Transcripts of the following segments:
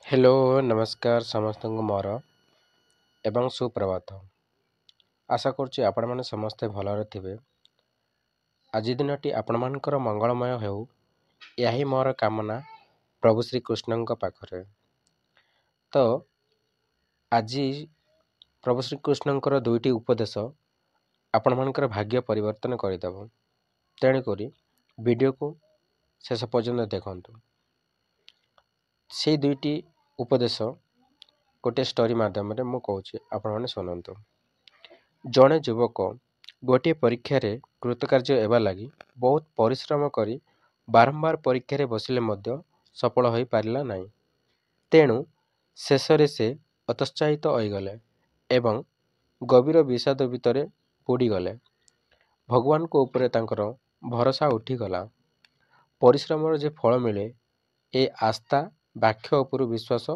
Hello, ନମସ୍କାର ସମସ୍ତଙ୍କୁ ମୋର ଏବଂ ସୁପ୍ରଭାତ। ଆଶା କରୁଛି ଆପଣମାନେ ସମସ୍ତେ ଭଲରେ ଥିବେ। ଆଜି ଦିନଟି ଆପଣମାନଙ୍କର ମଙ୍ଗଳମୟ ହେଉ, ଏହା ହିଁ ମୋର କାମନା ପ୍ରଭୁ ଶ୍ରୀକୃଷ୍ଣଙ୍କ ପାଖରେ। ତ ଆଜି ପ୍ରଭୁ ଶ୍ରୀକୃଷ୍ଣଙ୍କର ଦୁଇଟି ଉପଦେଶ ଆପଣମାନଙ୍କର ଭାଗ୍ୟ ପରିବର୍ତ୍ତନ କରିଦେବ, ତେଣୁକରି ଭିଡ଼ିଓକୁ ଶେଷ ପର୍ଯ୍ୟନ୍ତ ଦେଖନ୍ତୁ। ସେଇ ଦୁଇଟି ଉପଦେଶ ଗୋଟିଏ ଷ୍ଟୋରି ମାଧ୍ୟମରେ ମୁଁ କହୁଛି, ଆପଣମାନେ ଶୁଣନ୍ତୁ। ଜଣେ ଯୁବକ ଗୋଟିଏ ପରୀକ୍ଷାରେ କୃତକାର୍ଯ୍ୟ ହେବା ଲାଗି ବହୁତ ପରିଶ୍ରମ କରି ବାରମ୍ବାର ପରୀକ୍ଷାରେ ବସିଲେ ମଧ୍ୟ ସଫଳ ହୋଇପାରିଲା ନାହିଁ। ତେଣୁ ଶେଷରେ ସେ ହତୋତ୍ସାହିତ ହୋଇଗଲେ ଏବଂ ଗଭୀର ବିଷାଦ ଭିତରେ ବୁଡ଼ିଗଲେ। ଭଗବାନଙ୍କ ଉପରେ ତାଙ୍କର ଭରସା ଉଠିଗଲା। ପରିଶ୍ରମର ଯେ ଫଳ ମିଳେ, ଏ ଆସ୍ଥା ବାକ୍ୟ ଉପରୁ ବିଶ୍ୱାସ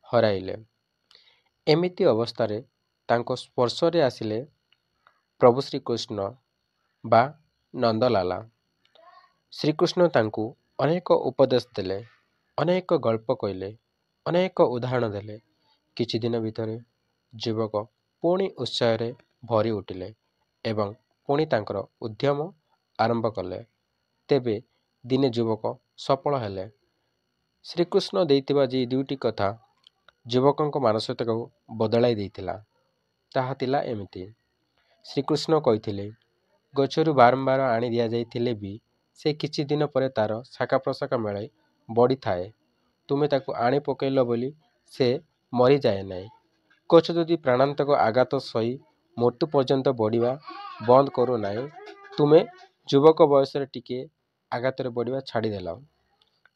ହରାଇଲେ। ଏମିତି ଅବସ୍ଥାରେ ତାଙ୍କ ସ୍ପର୍ଶରେ ଆସିଲେ ପ୍ରଭୁ ଶ୍ରୀକୃଷ୍ଣ ବା ନନ୍ଦଲାଲା। ଶ୍ରୀକୃଷ୍ଣ ତାଙ୍କୁ ଅନେକ ଉପଦେଶ ଦେଲେ, ଅନେକ ଗଳ୍ପ କହିଲେ, ଅନେକ ଉଦାହରଣ ଦେଲେ। କିଛି ଦିନ ଭିତରେ ଯୁବକ ପୁଣି ଉତ୍ସାହରେ ଭରି ଉଠିଲେ ଏବଂ ପୁଣି ତାଙ୍କର ଉଦ୍ୟମ ଆରମ୍ଭ କଲେ। ତେବେ ଦିନେ ଯୁବକ ସଫଳ ହେଲେ। ଶ୍ରୀକୃଷ୍ଣ ଦେଇଥିବା ଯେ ଦୁଇଟି କଥା ଯୁବକଙ୍କ ମାନସିକତାକୁ ବଦଳାଇ ଦେଇଥିଲା, ତାହା ଥିଲା ଏମିତି। ଶ୍ରୀକୃଷ୍ଣ କହିଥିଲେ, ଗଛରୁ ବାରମ୍ବାର ଆଣି ଦିଆଯାଇଥିଲେ ବି ସେ କିଛି ଦିନ ପରେ ତା'ର ଶାଖା ପ୍ରଶାଖା ମେଳାଇ ବଢ଼ିଥାଏ। ତୁମେ ତାକୁ ଆଣି ପକାଇଲ ବୋଲି ସେ ମରିଯାଏ ନାହିଁ। ଗଛ ଯଦି ପ୍ରାଣାନ୍ତକ ଆଘାତ ସହି ମୃତ୍ୟୁ ପର୍ଯ୍ୟନ୍ତ ବଢ଼ିବା ବନ୍ଦ କରୁନାହିଁ, ତୁମେ ଯୁବକ ବୟସରେ ଟିକିଏ ଆଘାତରେ ବଢ଼ିବା ଛାଡ଼ିଦେଲ।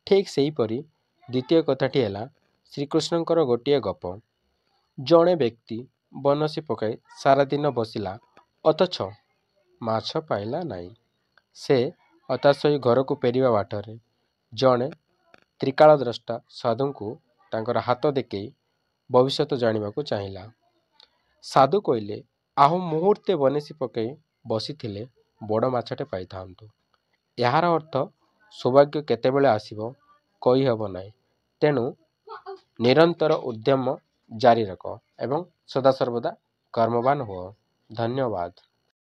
ଠିକ୍ ସେହିପରି ଦ୍ୱିତୀୟ କଥାଟି ହେଲା ଶ୍ରୀକୃଷ୍ଣଙ୍କର ଗୋଟିଏ ଗପ। ଜଣେ ବ୍ୟକ୍ତି ବନଶୀ ପକାଇ ସାରାଦିନ ବସିଲା, ଅଥଚ ମାଛ ପାଇଲା ନାହିଁ। ସେ ହତାଶ ହୋଇ ଘରକୁ ଫେରିବା ବାଟରେ ଜଣେ ତ୍ରିକାଳଦ୍ରଷ୍ଟା ସାଧୁଙ୍କୁ ତାଙ୍କର ହାତ ଦେଖାଇ ଭବିଷ୍ୟତ ଜାଣିବାକୁ ଚାହିଁଲା। ସାଧୁ କହିଲେ, ଆଉ ମୁହୂର୍ତ୍ତେ ବନଶୀ ପକାଇ ବସିଥିଲେ ବଡ଼ ମାଛଟେ ପାଇଥାନ୍ତୁ। ଏହାର ଅର୍ଥ ସୌଭାଗ୍ୟ କେତେବେଳେ ଆସିବ କହିହେବ ନାହିଁ, ତେଣୁ ନିରନ୍ତର ଉଦ୍ୟମ ଜାରି ରଖ ଏବଂ ସଦାସର୍ବଦା କର୍ମବାନ ହୁଅ। ଧନ୍ୟବାଦ।